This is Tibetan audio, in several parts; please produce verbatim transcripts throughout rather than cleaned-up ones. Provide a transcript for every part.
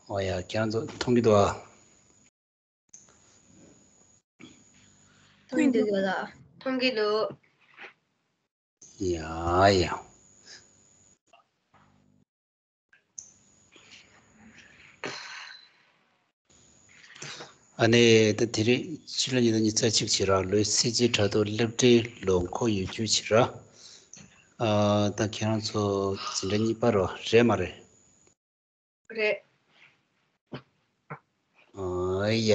ཨོ་ཡ། ཁྱེད་རང་ཚོ་མཐོང་གི་འདུག་ཨ། མཐོང་གི་འདུག་ལགས། མཐོང་གི་འདུག་ཡ་ཡ། ཨ་ནི་ད་དེ་རིང་ཕྱི་ལོ་ཉིས་སྟོང་ཉི་ཤུ་རྩ་གཅིག་བྱས་ར། ལོའི་སྲིད་སྤྱིའི་དྲ་ཐོག་སློབ་གྲྭའི་ལོ་འཁོར་ཡོད་རྒྱུ་བྱས་ར། ཨ་ད་ཁྱེད་རང་ཚོ་འཛིན་གྲྭ་གཉིས་པ་རོ་རེད་མ་རེད། རེད། ཨ་ཡ།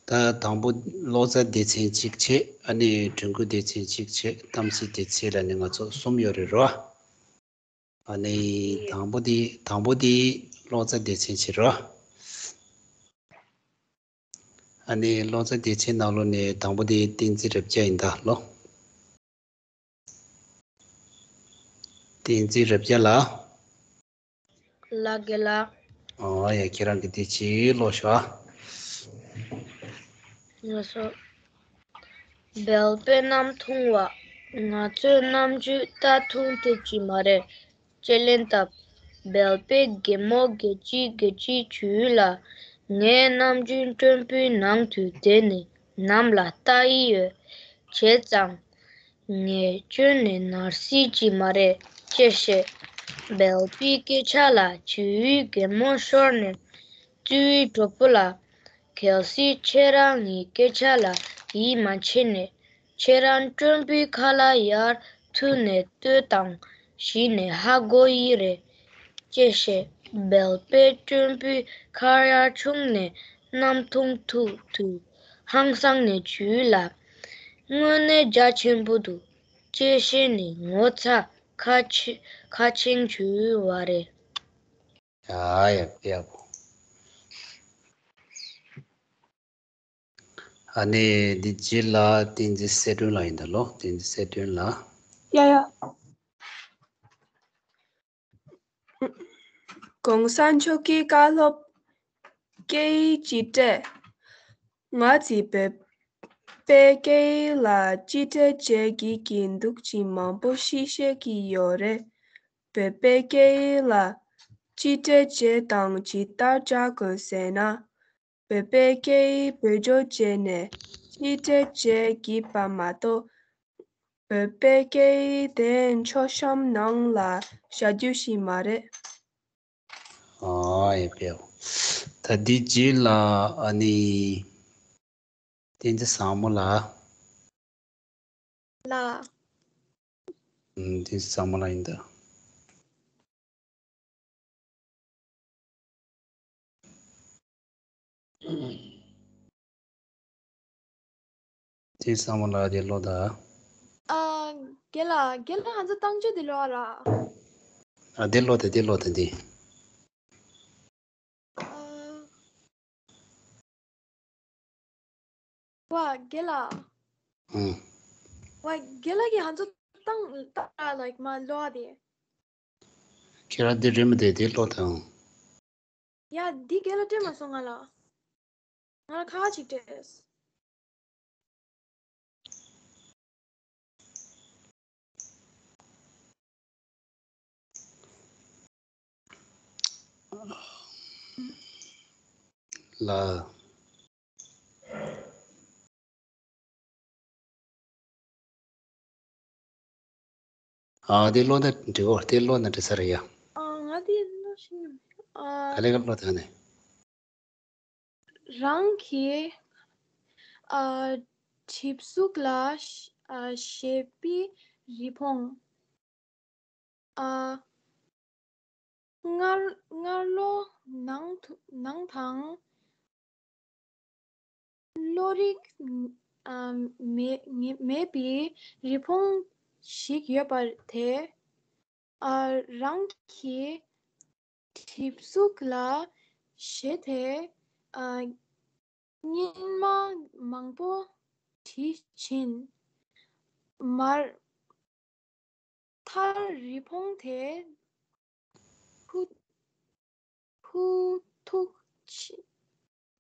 ད་དང་པོ་ཀློག་རྩལ་སྡེ་ཚན་གཅིག་བྱས། ཨ་ནི་སྒྲུང་རྒྱུན་སྡེ་ཚན་གཅིག་བྱས། གཏམ་ཚིག་སྡེ་ཚན་ལ་ནི་ང་ཚོ་གསུམ་ཡོད་རེད་རོ། ཨ་ནི་དང་པོ་དེ་དང་པོ་དེ་ཀློག་རྩལ་སྡེ་ཚན་བྱས་རོ། ཨ་ནི་ཀློག་རྩལ་སྡེ་ཚན་ནང་ལོགས་ནས་དང་པོ་དེ་བསྟན་འཛིན་རབ་རྒྱས་ཡིན་ད་ལོ། བསྟན་འཛིན་རབ་རྒྱས་ལགས། ལགས་རྒན་ལགས། ཨོ་ཡ། ཁྱེད་རང་གིས་དེ་ཅིག་ཀློག་ཤོག་ཨ། ལགས་སོ། སྦལ་པའི་གནམ་ཐུང་བ། ང་ཚོས་གནམ་རྒྱུད་ལྟ་ཐུབ་ཐུབ་ཀྱི་མ་རེད། ཅེས་ལན་བཏབ། སྦལ་པས་རྒན་མོ་རྒས་ཅིག་རྒས་ཅིག་བྱུས་ལ། ངས་གནམ་རྒྱུད་མགྲོན་པོའི་ནང་དུ་བསྡད་ནས་གནམ་ལ་ལྟ་ཡི་ཡོད། བྱས་ཙང་། ངས་བསྐྱོན་ནས་ནར་སྲིད་ཀྱི་མ་རེད་ཅེས་བཤད། སྦལ་པའི་སྐད་ཆ་ལ་བྱིའུའི་རྒན་མོ་ཤོར་ནས་བཙུན་མོའི་གྲོགས་པོ་ལ། གལ་སྲིད་ཁྱེད་རང་ངའི་སྐད་ཆ་ལ་ཡིད་མ་ཆེས་ནས། ཁྱེད་རང་མགྲོན་པོའི་ཁ་ལ་ཡར་ཐུག་ནས་ལྟོས་དང་ཞེས་ནས་ཧ་གོ་ཡི་རེད། ཅེས་བཤད། སྦལ་པས་མགྲོན་པོའི་ཁར་ཡར་མཆོངས་ནས་གནམ་ཐུང་ཐུག་དུས་ཧང་སངས་ནས་བྱིའུ་ལ། དངོས་གནས་རྒྱ་ཆེན་པོ་འདུག་ཅེས་བཤད་ནས་ངོ་ཚ་ཁ་ཆེ་ཁ་ཆེན་བྱིའུ་བ་རེད། ཡ་ཡ་ཡག་པོ། ཨ་ནི་འདི་རྗེས་ལ་བསྟན་འཛིན་གསལ་སྒྲོན་ལགས་ཡིན་ད་ལོ། བསྟན་འཛིན་གསལ་སྒྲོན་ལགས། ཡ་ཡ། གོང་ས་མཆོག་གི་བཀའ་སློབ་སྐད་ཡིག་ཅིག་སྤྲད། ང་ཚོས་བོད་པའི་སྐད་ཡིག་ལ་ཅི་སྤྲད་བྱེད་དགོས་ཀྱི་འདུག་ཅེས་མང་པོ་ཞིག་བཤད་ཀྱི་ཡོད་རེད། བོད་པའི་སྐད་ཡིག་ལ་ཅི་སྤྲད་བྱེད་དང་ཇི་ལྟར་བྱ་དགོས་ཟེར་ན། བོད་པའི་སྐད་ཡིག་བེད་སྤྱོད་བྱས་ནས་ཅི་སྤྲད་བྱེད་དགོས་པ་མ་གཏོགས། བོད་པའི་སྐད་ཡིག་དེ་མཆོད་གཤོམ་ནང་ལ་བཞག་རྒྱུ་ཞིག་མ་རེད། ཨ་ཡེ་པེའོ། ད་འདི་རྗེས་ལ་ཨ་ནི་བསྟན་འཛིན་བཟང་མོ་ལགས། ལགས། ཨུམ། བསྟན་འཛིན་བཟང་མོ་ལགས་ཡིན་ད། དེ་བཟང་མོ་ལགས་དེ་ཀློག་དང་། ཨ། རྒན་ལགས། རྒན་ལགས་ང་ཚོ་བཏང་བྱ་དེ་ཀློག་ར། ཨ། དེ་ཀློག་དང་དེ་ཀློག་དང་དེ། ཨ། ཝ། རྒན་ལགས། ཨང་། ཝ། རྒན་ལགས་ཀྱིས་ང་ཚོ་བཏང་བཏང་ར། ལའིཀ་མ་ཀློག་དེ། ཁྱེད་རང་འདི་རེད་མི་འདུག་དེ་ཀློག་དང་། ཡ། འདི་རྒན་ལགས་སྤྲད་མ་སོང་ང་ལ། ང་ལ་ཁ་ཁ་ཅིག་སྤྲད། ལ། ཨ། དེ་ཀློག་ན་འགྲིག་གོ། དེ་ཀློག་ན་འགྲིག་ས་རེད་ཡ། ཨ། ང་དེ་ཀློག་ཤེས་ཀྱི་མེད། ཨ། ག་ལེ་ག་ཀློག་དང་ནི། རང་གི། ཨ། གྲིབ་གཟུགས་ལ་ཨ་ཞེས་པའི་རི་བོང་། ཨ། མངར་མངར་ལོ་ནང་དུ་ནང་དང་། བློ་རིག་ཨ་མེད་མེད་པའི་རི་བོང་ཞིག་ཡོད་པ་དེ། ཨ། རང་གི་གྲིབ་གཟུགས་ལ་ཞེད་དེ། ཨ། སྙན་མ་མང་པོ་བྲིས་ཕྱིན། མར། མཐར་རི་བོང་དེ་ཁུ་ཁུ་ཐུག་ཅི་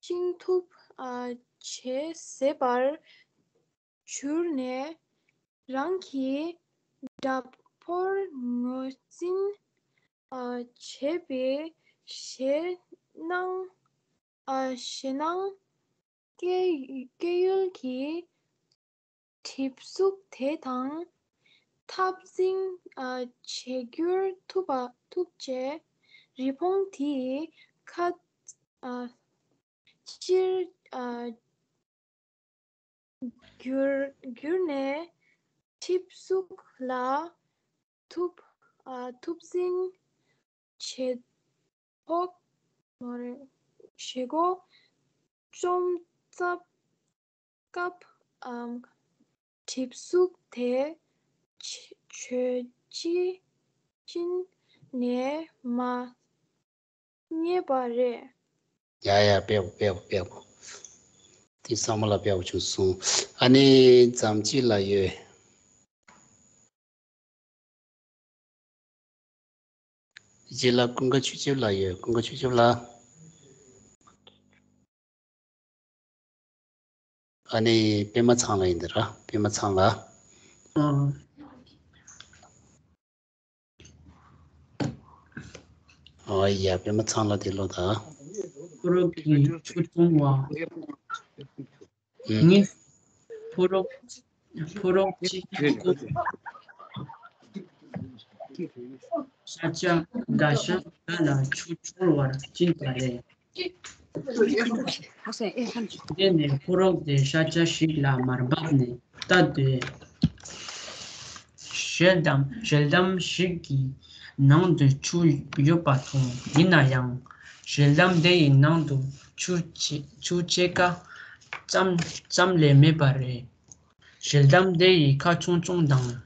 ཅིང་ཐུབ་ཨ་བྱེད་ཟེར་པར་གྱུར་ནས། རང་གི་འདྲ་པོར་ངོས་འཛིན་ཨ་བྱེད་པའི་ཞེད་ སྣང་ཨ་ཞེད་སྣང་སྐྱེ་སྐྱེ་ཡུལ་གྱི་གྲིབ་གཟུགས་དེ་དང་འཐབ་འཛིང་ཨ་བྱེད་འགྱུར་ཐུབ་པ་ཐུབ་ཅེས་རི་བོང་དེའི་ཁ་ཨ་ཕྱིར་ཨ་བསྒྱུར་བསྒྱུར་ནས་གྲིབ་གཟུགས་ལ་ཐུབ་ཨ་འཐབ་འཛིང་བྱེད་ཕོད་མ་རེད། བྱེད་སྒོ་བཅོམ་ཚར་སྐབས་ཨམ་གྲིབ་གཟུགས་དེ་ཆོས་ཅི་ཅིན་ནས་མ་རྙེད་པ་རེད། ཡ་ཡ་དཔེ་པོ་དཔེ་པོ་དཔེ་པོ། དེ་ཚང་མ་ལ་དཔེ་པོ་བྱུང་སོང་། ཨ་ནི་འཛམ་གཅིག་ལ་ཡོད། རྗེས་ལ་ཀུན་དགའ་ཆོས་སྐྱིད་ལགས་ཡོད། ཀུན་དགའ་ཆོས་སྐྱིད་ལགས། ཨ་ནི་པད་མ་ཚང་ལགས་ཡིན་འདི་ར། པད་མ་ཚང་ལགས། ཨ། ཨ་ཡ་པད་མ་ཚང་ལགས་དེ་ལོ་ད། ཁོ་རང་གི་ཆུ་འཐུང་བ། ཨུ། ནི། ཕོ་རོག་ཕོ་རོག་ཅིག་གིས་ས་ཆ་འགའ་ཤས་ལ་ཆུ་འཁྱོལ་བར་བྱིན་པ་རེད། དེ་ནས་ཕོ་རོག་དེ་ས་ཆ་ཞིག་ལ་མར་བབས་ནས་ལྟ་དུས། ཞལ་གདམས་ཞལ་གདམས་ཤིག་གི་ནང་དུ་ཆུ་ཡོད་པ་མཐོང་། ཡིན་ན་ཡང་། ཞལ་གདམས་དེ་ཡི་ནང་དུ་ཆུ་ཆེ་ཆུ་ཕྱེད་ཀ་ཙམ་ཙམ་ལས་མེད་པ་རེད། ཞལ་གདམས་དེ་ཡི་ཁ་ཆུང་ཆུང་དང་།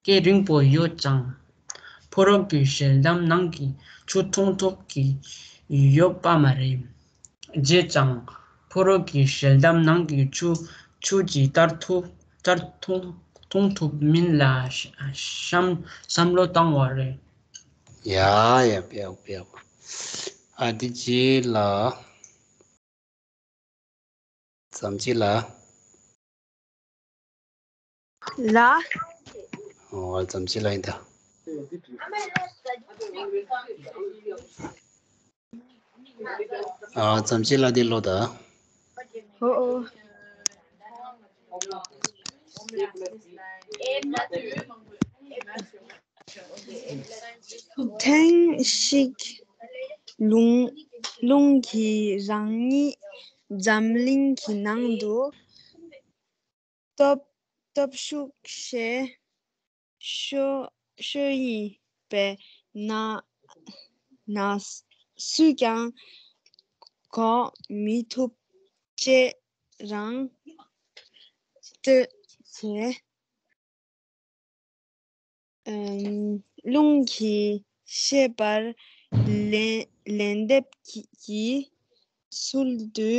སྐེ་རིང་པོ་ཡོད་ཀྱང་། ཕོ་རོག་གི་ཞལ་གདམས་ནང་གི་ཆུ་འཐུང་ཐུབ་ཀྱི་ཡོད་པ་མ་རེད། བྱས་ཙང་། ཕོ་རོག་གི་ཞལ་གདམས་ནང་གི་ཆུ་ཆུ་ཅིག་ལྟར་ཐུབ་ལྟར་འཐུང་འཐུང་ཐུབ་མིན་ལ་བསམ་བསམ་བློ་བཏང་བ་རེད། ཡ་ཡ་དཔེ་ཡག་དཔེ་ཡག་ཨ་དེ་རྗེས་ལ། འཛམ་གཅིག་ལགས། ལགས། ཨོ་འཛམ་གཅིག་ལགས་ཡིན་ད། ཨ་འཛམ་གཅིག་ལགས་འདི་ལོ་ད། ཨོ་ཨོ། ཐེངས་ཤིག་ལུང་ལུང་གིས་རང་ཉིད་འཛམ་གླིང་གི་ནང་དུ་སྟོབས་སྟོབས་ཤུགས་ཆེ་ཤོས་ཤོས་ཡིན་པས་ན་ན་སུས་ཀྱང་འགོག་མི་ཐུབ་ཅེས་རང་བསྟོད་བྱས། ཨམ། ལུང་གིས་བཤད་པར་ལན་ལན་འདེབས་ཀྱིས་ཚུལ་དུ།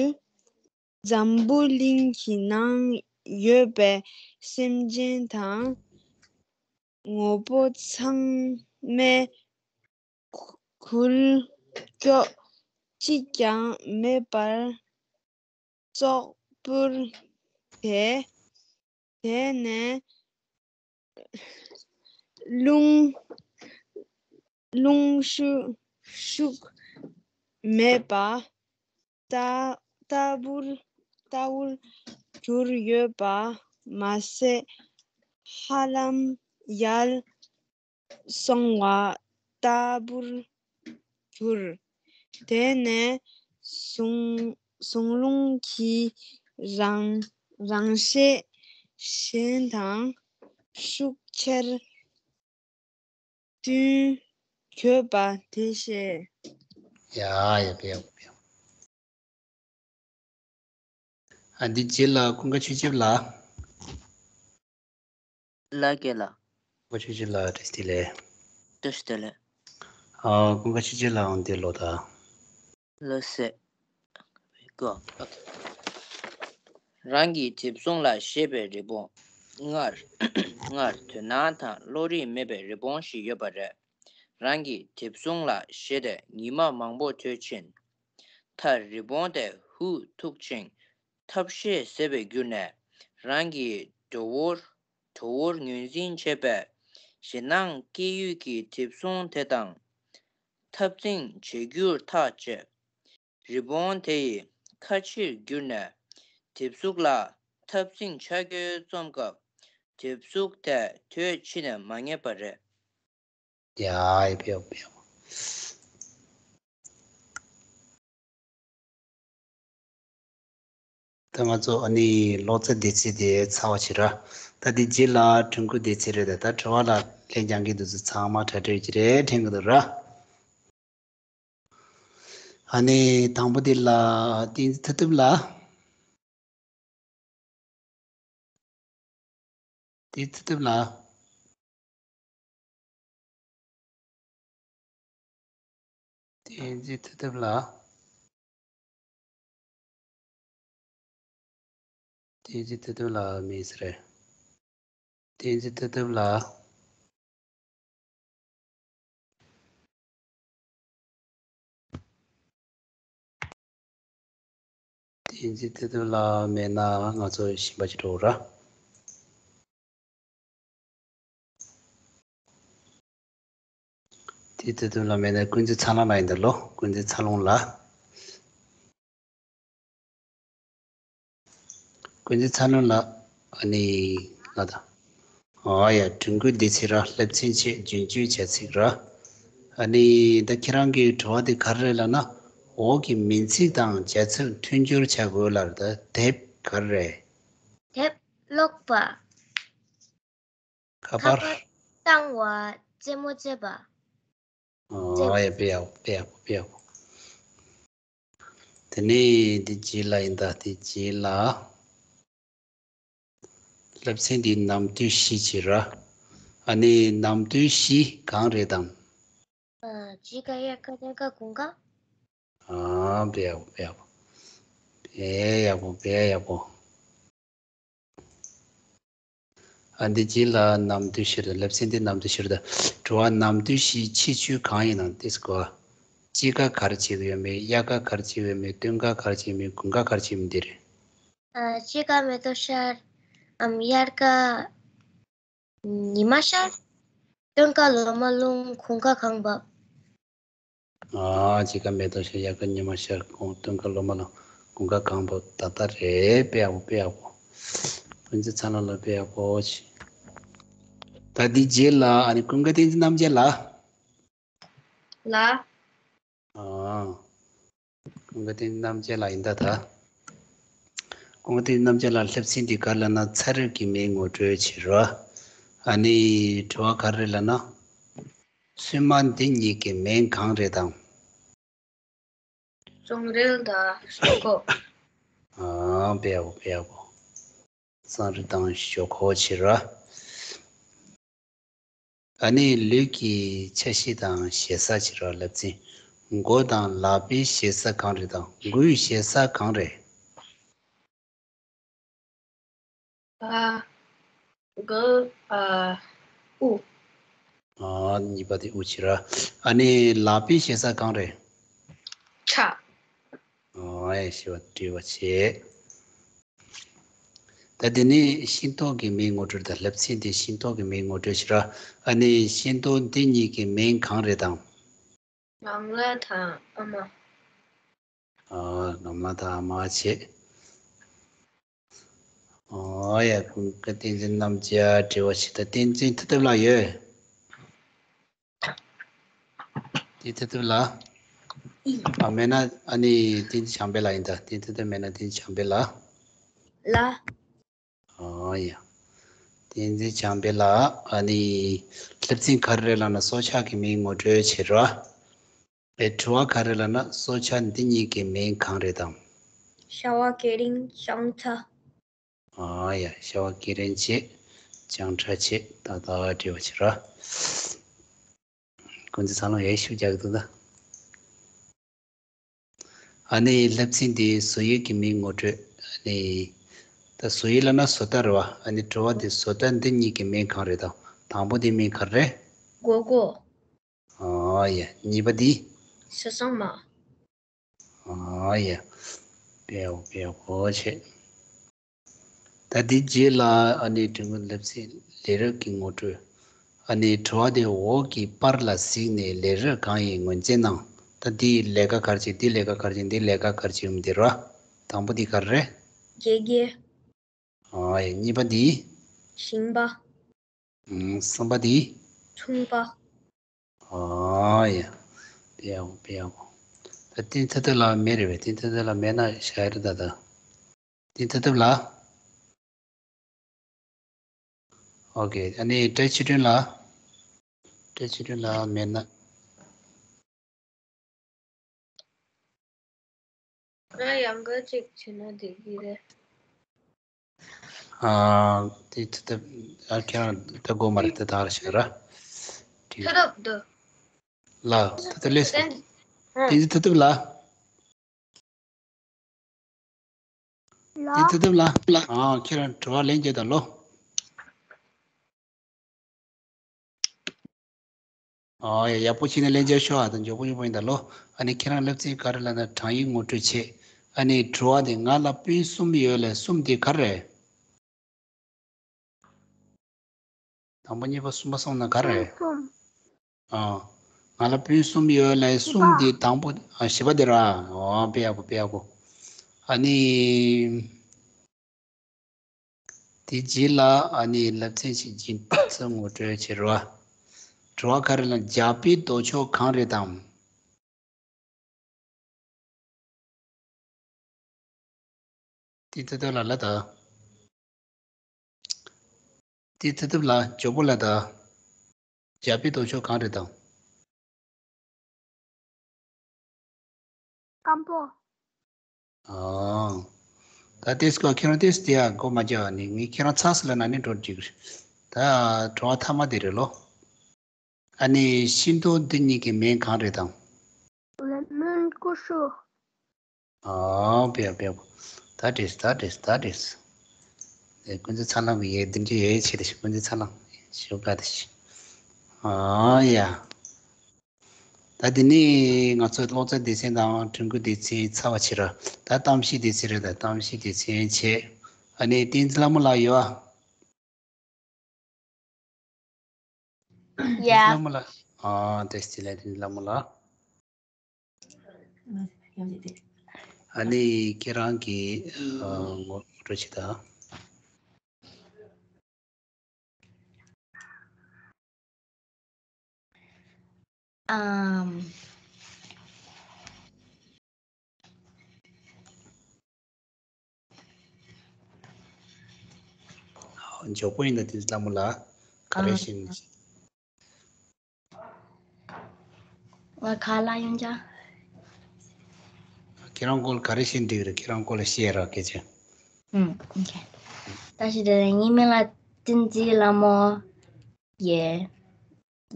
འཛམ་བུ་གླིང་གི་ནང་ཡོད་པའི་སེམས་ཅན་དང་། ངོ་བོ་ཚང་མས་ཁུ་ཁུར་ཀྱོག་གཅིག་ཀྱང་མེད་པར། ཙོག་པུར་དེ་དེ་ནས་རླུང་རླུང་ཤུགས་ཤུགས་མེད་པ་ལྟ་ལྟ་བུར་ལྟ་བུར་གྱུར་ཡོད་པ་མ་ཟད། ཧ་ལམ་ཡལ་སོང་བ་ལྟ་བུར་གྱུར། དེ་ནས་ཟུང་ཟུང་རླུང་གི་རང་རང་བཞིན་གཞན་དང་ཤུགས་ཆེར་བསྟུན་དགོས་པ་དེ་ཤེས། ཡ་ཡ་ཡ་ཡ། ཨ་འདི་རྗེས་ལ་ཀུན་དགའ་ཆོས་སྐྱིད་ལགས། ལགས་ཀྱི་ལགས། ཀུན་དགའ་ཆོས་སྐྱིད་ལགས་བཀྲ་ཤིས་བདེ་ལེགས། བཀྲ་ཤིས་བདེ་ལེགས། ཨ་ཀུན་དགའ་ཆོས་སྐྱིད་ལགས་འདི་ལོ་ད། ལགས་སེ། ཀོ། རང་གི་གྲིབ་གཟུགས་ལ་ཞེད་པའི་རི་བོང་། སྔར་སྔར་དོ་སྣང་དང་བློ་རིག་མེད་པའི་རི་བོང་ཞིག་ཡོད་པ་རེད། རང་གི་གྲིབ་གཟུགས་ལ་ཞེད་དེ་ཉི་མ་མང་པོ་སྡོད་ཕྱིན། མཐར་རི་བོང་དེ་ཧུ་ཐུག་ཅིང་ཐབས་ཤེས་ཟད་པར་གྱུར་ནས། རང་གི་བྲོ་བོར་བྲོ་བོར་ངོས་འཛིན་བྱེད་པའི་ཞེད་སྣང་སྐྱེ་ཡུལ་གྱི་གྲིབ་གཟུགས་དེ་དང་ འཐབ་འཛིང་བྱེད་རྒྱུར་ཐག་བཅད། རི་བོང་དེ་ཡི་ཁ་ཕྱིར་བསྒྱུར་ནས་དེབ་གཟུགས་ལ་འཐབ་འཛིང་བྱ་རྒྱུའི་རྩོམ་སྐབས་དེབ་གཟུགས་དེ་དུས་ཕྱིན་ནས་མ་རྙེད་པ་རེད། ཡ་ཡ་ཕེབས་ཕེབས། ད་ང་ཚོ་ཨ་ནི་ཀློག་རྩལ་སྡེ་ཚན་དེ་ཚར་བ་བྱེད་ར། ད་དེ་རྗེས་ལ་ཀྲུང་གོའི་སྡེ་ཚན་རེད། ད་ད་དྲི་བ་ལ་ལན་རྒྱག་མཁན་དེ་ཚོ་ཚང་མ་གྲ་སྒྲིག་ཅིག་རེད་དྲན་གི་འདུག་ར། ཨ་ནི་དང་པོ་དེ་ལ་བསྟན་འཛིན་མཐུ་སྟོབས་ལགས། བསྟན་འཛིན་མཐུ་སྟོབས་ལགས། བསྟན་འཛིན་མཐུ་སྟོབས་ལགས། བསྟན་འཛིན་མཐུ་སྟོབས་ལགས་མེད་ས་རེད། བསྟན་འཛིན་མཐུ་སྟོབས་ལགས། བསྟན་འཛིན་མཐུ་སྟོབས་ལགས་མེད་ན་ང་ཚོ་གཞན་པ་ཅིག་འགྲོ་ར། བསྟན་འཛིན་མཐུ་སྟོབས་ལགས་མེད་ན་ཀུན་གཟིགས་ཚ་ལོང་ལགས་ཡིན་ད་ལོ། ཀུན་གཟིགས་ཚ་ལོང་ལགས། ཀུན་གཟིགས་ཚ་ལོང་ལགས། ཨ་ནི་ལ་ད། ཨ་ཡ། ཀྲུང་གོའི་སྡེ་ཚན་ར། སློབ་ཚན་ཆེད་རྒྱུན་སྤྱོད་བྱ་ཚིག་ར། ཨ་ནི་ད་ཁྱེད་རང་གི་དྲི་བ་དེ་ག་རེ་རེད་ལབ་ན། འོག་གི་མིང་ཚིག་དང་བྱ་ཚིག་མཐུན་སྦྱོར་བྱ་དགོས་ལབ་རེད། ད་དེབ་ག་རེ་རེད། དེབ་ཀློག་པ། ཁ་པར། ཁ་པར་བཏང་བ། རྩེད་མོ་རྩེ་བ། ཨ་ཡ། དཔེ་ཡག་པོ། དཔེ་ཡག་པོ། དཔེ་ཡག་པོ། དེ་ནས་འདི་རྗེས་ལ་ཡིན་ད། དེ་རྗེས་ལ། སློབ་ཚན་འདིའི་ནམ་དུས་བཞི་བྱེད་ར། ཨ་ནི་ནམ་དུས་བཞི་གང་རེད་དམ། ཨ། དཔྱིད་ཀ། དབྱར་ཀ། སྟོན་ཀ། དགུན་ཀ། ཨ། དཔེ་ཡག་པོ། དཔེ་ཡག་པོ། དཔེ་ཡག་པོ། དཔེ་ཡག་པོ། ཨ། འདི་རྗེས་ལ་ནམ་དུས་བཞི་རེད། སློབ་ཚན་འདི་ནམ་དུས་བཞི་རེད། དྲི་བ། ནམ་དུས་བཞིའི་ཁྱད་ཆོས་གང་ཡིན་ནམ། དེ་གོ། དཔྱིད་ཀ་ག་རེ་བྱེད་ཀྱི་ཡོད་མེད། དབྱར་ཀ་ག་རེ་བྱེད་ཀྱི་ཡོད་མེད། སྟོན་ཀ་ག་རེ་བྱེད་ཀྱི་ཡོད་མེད། དགུན་ཀ་ག་རེ་བྱེད་ཀྱི་ཡོད་མེད། འདི་རེད། ཨ། དཔྱིད་ཀ་མེ་ཏོག་ཤར། ཨམ། དབྱར་ཀ་ཉི་མ་ཤར། སྟོན་ཀ་ལོ་མ་ལྷུང་། དགུན་ཀ་གངས་བབས། ཨ། དཔྱིད་ཀ་མེ་ཏོག་ཤར། དབྱར་ཀ་ཉི་མ་ཤར། དགུན། སྟོན་ཀ་ལོ་མ་ལྷུང་། དགུན་ཀ་གངས་བབས། ད་ལྟ་རེད། དཔེ་ཡག་པོ། དཔེ་ཡག་པོ། ཀུན་གཟིགས་ཚ་ལོང་ལགས། དཔེ་ཡག་པོ་བྱས། ད་འདི་རྗེས་ལ་ཨ་ནི་ཀུན་དགའ་བསྟན་འཛིན་རྣམ་རྒྱལ་ལགས། ལགས། ཨ། ཀུན་དགའ་བསྟན་འཛིན་རྣམ་རྒྱལ་ལགས་ཡིན་ད་ད། ཀུན་དགའ་བསྟན་འཛིན་རྣམ་རྒྱལ་ལགས། སློབ་ཚན་འདི་ག་རེ་ལབ་ན། ཚན་རིག་གི་མིང་ངོ་སྤྲོད་བྱེད་རོགས། ཨ་ནི་དྲི་བ་ག་རེ་ལབ་ན། སྲུང་མ་འདི་གཉིས་ཀྱི་མིང་གང་རེད་དམ། རྫོང་རིལ་དང་ཞོག་ཁོག། ཨ། དཔེ་ཡག་པོ། དཔེ་ཡག་པོ། རྫོང་རིལ་དང་ཞོག་ཁོག་བྱེད་རོགས། ཨ་ནི་ལུས་ཀྱི་ཆ་ཤས་དང་ཞེ་ས་བྱེད་རོགས། སློབ་ཚན། མགོ་དང་ལག་པའི་ཞེ་ས་གང་རེད་དམ། མགོའི་ཞེ་ས་གང་རེད། ཨ། མགོ། ཨ། དབུ། ཨ། གཉིས་པ་དེ་དབུ་བྱེད་རོགས། ཨ་ནི་ལག་པའི་ཞེ་ས་གང་རེད། ཕྱག། ཨ། ཡ། ཞེས་པ་འབྲི་བ་བྱེད། ད་དེ་ནས་ཤིང་ཏོག་གི་མིང་ངོ་སྤྲོད་དང་། སློབ་ཚན་དེ་ཤིང་ཏོག་གི་མིང་ངོ་སྤྲོད་བྱེད་རོགས། ཨ་ནི་ཤིང་ཏོག་འདི་གཉིས་ཀྱི་མིང་གང་རེད་དམ། སྒང་ལ་དང་ཨ་མ། ཨ། སྒང་ལ་དང་ཨ་མ་བྱེད། ཨ་ཡ། ཀུན་དགའ་བསྟན་འཛིན་རྣམ་རྒྱལ་དྲི་བ་བྱེད། ད་བསྟན་འཛིན་མཐུ་སྟོབས་ལགས་ཡོད། བསྟན་འཛིན་མཐུ་སྟོབས་ལགས། ཨ། མེད་ན་ཨ་ནི་བསྟན་འཛིན་བྱམས་པ་ལགས་ཡིན་ད། བསྟན་འཛིན་མཐུ་སྟོབས་མེད་ན་བསྟན་འཛིན་བྱམས་པ་ལགས། ལགས། ཨ་ཡ། བསྟན་འཛིན་བྱམས་པ་ལགས། ཨ་ནི་སློབ་ཚན་ག་རེ་རེད་ལབ་ན་སྲོག་ཆགས་ཀྱི་མིང་ངོ་སྤྲོད་བྱེད་རོགས། ཨེ། དྲི་བ་ག་རེ་ལབ་ན་སྲོག་ཆགས་འདི་གཉིས་ཀྱི་མིང་གང་རེད་དམ། ཤ་བ། ཀེ་རིང་། སྤྱང་ཁྲ། ཨ་ཡ། ཤ་བ། ཀེ་རིང་བྱེད། སྤྱང་ཁྲ་བྱེད། ད་ད་འབྲི་བ་བྱེད་རོགས། ཀུན་གཟིགས་ཚ་ལོང་ཡས་ཤུགས་རྒྱག་གི་འདུག་ད། ཨ་ནི་སློབ་ཚན་འདིའི་བཟོ་དབྱིབས་ཀྱི་མིང་ངོ་སྤྲོད། ཨ་ནི་ད་བཟོ་དབྱིབས་ལབ་ན་བཟོ་ལྟ་རེད་བ། ཨ་ནི་དྲི་བ་འདི་བཟོ་ལྟ་འདི་གཉིས་ཀྱི་མིང་གང་རེད་དམ། དང་པོ་འདིའི་མིང་ག་རེ་རེད། སྒོར་སྒོར། ཨ་ཡ། གཉིས་པ་འདི། ས་སྲང་མ། ཨ་ཡ། དཔེ་ཡག་པོ། དཔེ་ཡག་པོ་བྱས། ད་འདི་རྗེས་ལ་ཨ་ནི་ཀྲུང་གོའི་སློབ་ཚན་ལས་རིགས་ཀྱི་ངོ་སྤྲོད། ཨ་ནི་དྲི་བ་དེ་འོག་གི་པར་ལ་གཟིགས་ནས་ལས་རིགས་གང་ཡིན་ངོས་འཛིན་གནང་། ད་འདི་ལས་ཀ་ག་རེ་བྱེད། འདི་ལས་ཀ་ག་རེ་བྱེད། འདི་ལས་ཀ་ག་རེ་བྱེད་ཡིན་འདི་ར། དང་པོ་འདི་ག་རེ་རེད། དགེ་རྒན། ཨ་ཡ། གཉིས་པ་འདི། ཞིང་པ། ཨུམ། གསུམ་པ་འདི། ཚོང་པ། ཨ་ཡ། དཔེ་ཡག་པོ། དཔེ་ཡག་པོ། ད་བསྟན་ཚེ་ཐབས་ལགས་མེད་རེད་པས། བསྟན་ཚེ་ཐབས་ལགས་མེད་ན་བཞག་ཡ་རེད་ད། ད་བསྟན་ཚེ་ཐབས་ལགས། ཨོ་ཀེ། ཨ་ནི་བཀྲ་ཤིས་སྒྲོན་ལགས། བཀྲ་ཤིས་སྒྲོན་ལགས་མེད་ན། ང་ཡང་འགུལ་ཅིག་བྱས་ན་འགྲིག་གི་རེད། ཨ། དེ་ཐུབ་ཐུབ། ཨ། ཁྱེད་རང་ད་དགོས་མ་རེད། ད་ད་ར་ཞིག་ར། ཐུབ་ཐུབ་འདུག་ལ། ད་ད་ལས་སོ། བསྟན་བསྟན་འཛིན་ཐུབ་ཐུབ་ལ། ལ། བསྟན་འཛིན་ཐུབ་ཐུབ་ལ། ཨ། ཁྱེད་རང་དྲི་བ་ལན་རྒྱག་དང་ལོ། ཨ་ཡ། ཡག་པོ་བྱས་ནས་ལན་རྒྱག་ཤོག་ཨ། ད་མགྱོགས་པོ་མགྱོགས་པོ་ཡིན་ད་ལོ། ཨ་ནི་ཁྱེད་རང་སློབ་ཚན་ག་རེ་ལབ་ན་གྲངས་ཡིག་ངོ་སྤྲོད་བྱེད། ཨ་ནི་དྲི་བ་དེ་ང་ལ་སྤུན་གསུམ་ཡོད་ལབ་གསུམ་དེ་ག་རེ་རེད། དང་པོ་གཉིས་པ་གསུམ་པ་སོང་ན་ག་རེ་རེད། སྤུན་གསུམ། ཨ། ང་ལ་སྤུན་གསུམ་ཡོད་ལབ་གསུམ་དེ་བཞི་པ། དང་པོ། ཨ། བཞི་པ་དེ་ར། ཨོ། དཔེ་ཡག་པོ། དཔེ་ཡག་པོ། ཨ་ནི། དེ་རྗེས་ལ་ཨ་ནི་སློབ་ཚན་ཞིག་སྦྱིན་སྲེག་ངོ་སྤྲོད་བྱེད་རོགས། དྲི་བ་ག་རེ་ལ། རྒྱ་བོད་ལྡོག་ཕྱོགས་གང་རེད་དམ། དེ་ཐུབ་ཐུབ་ལ་ལ་ད། དེ་ཐུབ་ཐུབ་ལ། མགྱོགས་པོ་ལ་ད། རྒྱ་བོད་ལྡོག་ཕྱོགས་གང་རེད་དམ། སྐམ་པོ། ཨང་། ད་ཏེས་ཀོ་ཁྱེད་རང་ཏེས་དེ་ཡ་མགོ་མ་རྒྱག་ནི། ངས་ཁྱེད་རང་ཚགས་སུ་ལ་ན་ནི་འགྲོ་འགྲིག་རེད། ད་དྲི་བ་ཐ་མ་དེ་རེད་ལོ། ཨ་ནི་ཤིང་ཏོག་འདི་གཉིས་ཀྱི་མིང་གང་རེད་དམ། ལེ་མོན་ཀུ་ཤུ། ཨང་། དཔེ་ཡག་དཔེ་ཡག་ད་འགྲིག་ད་འགྲིག་ད་འགྲིག་ཨེ། ཀུན་གཟིགས་ཚ་ལང་གི་ཡས་འདི་འདྲ་ཡས་བྱེད་དེ་ཤི། ཀུན་གཟིགས་ཚ་ལང་ཞོ་ག་དེ་ཤི། ཨང་ཡ། ད་འདི་ནི་ང་ཚོའི་སློབ་གྲྭ་སྡེ་ཚན་དང་ཀྲུང་གོའི་སྡེ་ཚན་ཚར་བ་བྱེད་ར། ད་གཏམ་བཤད་སྡེ་ཚན་རེད། ད་གཏམ་བཤད་སྡེ་ཚན་བྱེད། ཨ་ནི་བསྟན་འཛིན་ལྷ་མོ་ལགས་ཡོད་ཨ། ཡ། བསྟན་འཛིན་ལྷ་མོ་ལགས། ཨ། བཀྲ་ཤིས་བདེ་ལེགས་བསྟན་འཛིན་ལྷ་མོ་ལགས། ཨ་ནི་ཁྱེད་རང་གིས་ཨ་ངོ་སྤྲོད་བྱེད་དང་། ཨམ། མགྱོགས་པོ་ཡིན་ད། དེ་ལྟ་མོ་ལ་ག་རེ་ཨ་བྱིན། ང་ག་ལ་ཡོང་ཅག་ཁྱེད་རང་སྐོར་ག་རེ་བཤད་འགྲིག་རེད། ཁྱེད་རང་སྐོར་ལ་བཤད་རོགས་སྐད་ཆ། ཨུམ། ཨོ་ཁེ། ད་ཞིག་དེ་ངའི་མིང་ལ་བསྟན་འཛིན་ལྷ་མོ་ཡེ་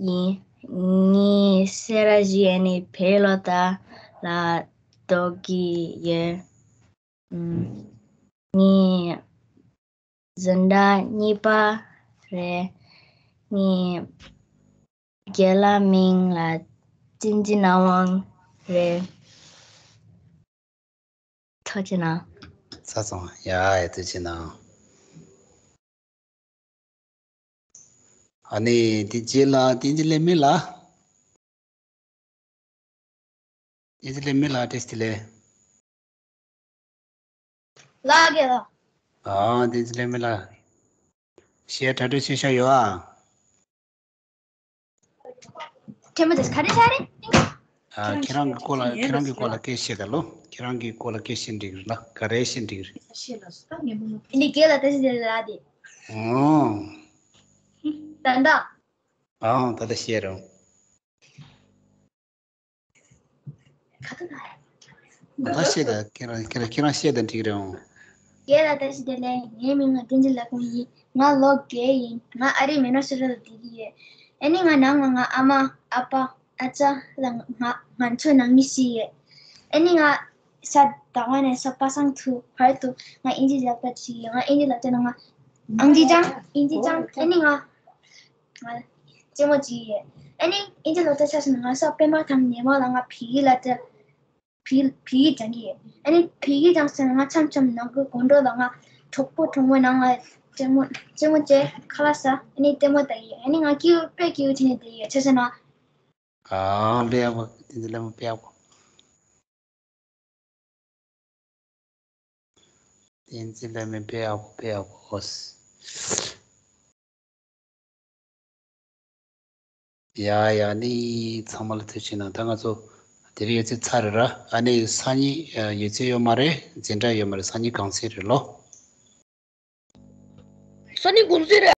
ཡིན། ངའི་སེ་ར་བཞི་ཨ་ནི་བོད་སློབ་གྲྭ་ལ་འགྲོ་གི་ཡོད། ངའི་འཛིན་གྲྭ་གཉིས་པ་རེད། ངའི་རྒན་ལགས་མིང་ལ་བསྟན་འཛིན་རྣམ་དབང་རེད། ཐུགས་རྗེ་གནང་། ཚར་སོང་། ཡ་ཡ། ཐུགས་རྗེ་གནང་། ཨ་ནི་དེ་རྗེས་ལ་བསྟན་འཛིན་ལེགས་སྨོན་ལགས། བསྟན་འཛིན་ལེགས་སྨོན་ལགས། བཀྲ་ཤིས་བདེ་ལེགས། ལགས་ཀྱི་ལགས། ཨ། བསྟན་འཛིན་ལེགས་སྨོན་ལགས། བཤད་གྲ་སྒྲིག་བྱས་བཞག་ཡོད་ཨ། ཁྲེལ་མ་བྱེད། ག་རེ་ཆགས་རེད། ཨ། ཁྱེད་རང་གི་སྐོར་ལ། ཁྱེད་རང་གི་སྐོར་ལ་སྐད་བཤད་ད་ལོ། ཁྱེད་རང་གི་སྐོར་ལ་སྐད་བཤད་འགྲིག་རེད་ལ། ག་རེ་བཤད་འགྲིག་རེད། འདི་རྒན་ལགས་བཀྲ་ཤིས་བདེ་ལེགས་ལགས་དེ། ཨོ། ད་ད། ཨང་། ད་ལྟ་བཤད་རོགས། ད་བཤད་ད། ཁྱེད་རང་ཁྱེད་རང་ཁྱེད་རང་བཤད་ད་འགྲིག་རེད་འོང་། རྒན་ལགས་བཀྲ་ཤིས་བདེ་ལེགས། ངའི་མིང་ལ་བསྟན་འཛིན་ལྷ་མོ་ཡིན། ང་ལོ་བརྒྱད་ཡིན། ང་ཨ་རིའི་མི་ནོ་སོ་ཊ་ལ་བསྡད་ཀྱི་ཡོད། ཨ་ནི་ང་ནང་ལ་ང་ཨ་མ་ཨ་ཕ་ཨ་ཅག་ལ་ང་ང་ཚོ་ནང་མི་བཞི་ཡོད། ཨ་ནི་ང་ས་དང་པོ་ནས་ས་པ་སངས་དུ་བར་དུ་ང་ཨིན་ཇི་སློབ་གྲྭ་བྱས་ཡོད། ང་ཨིན་ཇི་སློབ་གྲྭ་ནང་ང་ཨང་ཅི་ཅང་ཨིན་ཇི་ཅང་ཨ་ནི་ང་ང་རྩེད་མོ་བྱས་ཡོད། ཨ་ནི་ཨིན་ཇི་སློབ་གྲྭ་ཆགས་སོང་ན་ང་ས་པད་མ་དང་ཉི་མ་ལ་ང་བོད་ཡིག་སློབ་གྲྭ་བོད་བོད་ཡིག་སྦྱང་གི་ཡོད། ཨ་ནི་བོད་ཡིག་སྦྱངས་ཟིན་ན་ང་མཚམས་མཚམས་ནང་ཁུལ་དགོང་དྲོ་ལ་ང་གྲོགས་པོ་གྲོགས་མོ་ནང་ལ་ ལྟད་མོ་ལྟད་མོ་བྱས་ཁ་ལག་ཟ། ཨ་ནི་ལྟད་མོ་ལྟ་གི་ཡོད། ཨ་ནི་ང་སྐྱིད་པོ་དཔེ་སྐྱིད་པོ་བྱས་ནས་བསྡད་ཡོད། ཆ་བཞག་ན། ཨ་ལས་ཡག་པོ། བསྟན་འཛིན་ལྟད་མོ་དཔེ་ཡག་པོ། བསྟན་འཛིན་ལྟད་མོ་དཔེ་ཡག་པོ། དཔེ་ཡག་པོ། ཡ་ཡ། ནི་ཚང་མ་ལ་ཐུགས་རྗེ་གནང་། ད་ང་ཚོ་དེ་རིང་ཡོད་ཚད་ཚར་རེད་ར། ཨ་ནི་སང་ཉིན་ཡོད་ཚད་ཡོད་མ་རེད། འཛིན་གྲྭ་ཡོད་མ་རེད། སང་ཉིན་གུང་སེང་རེད་ལོ། སང་ཉིན་གུང་སེང་རེད།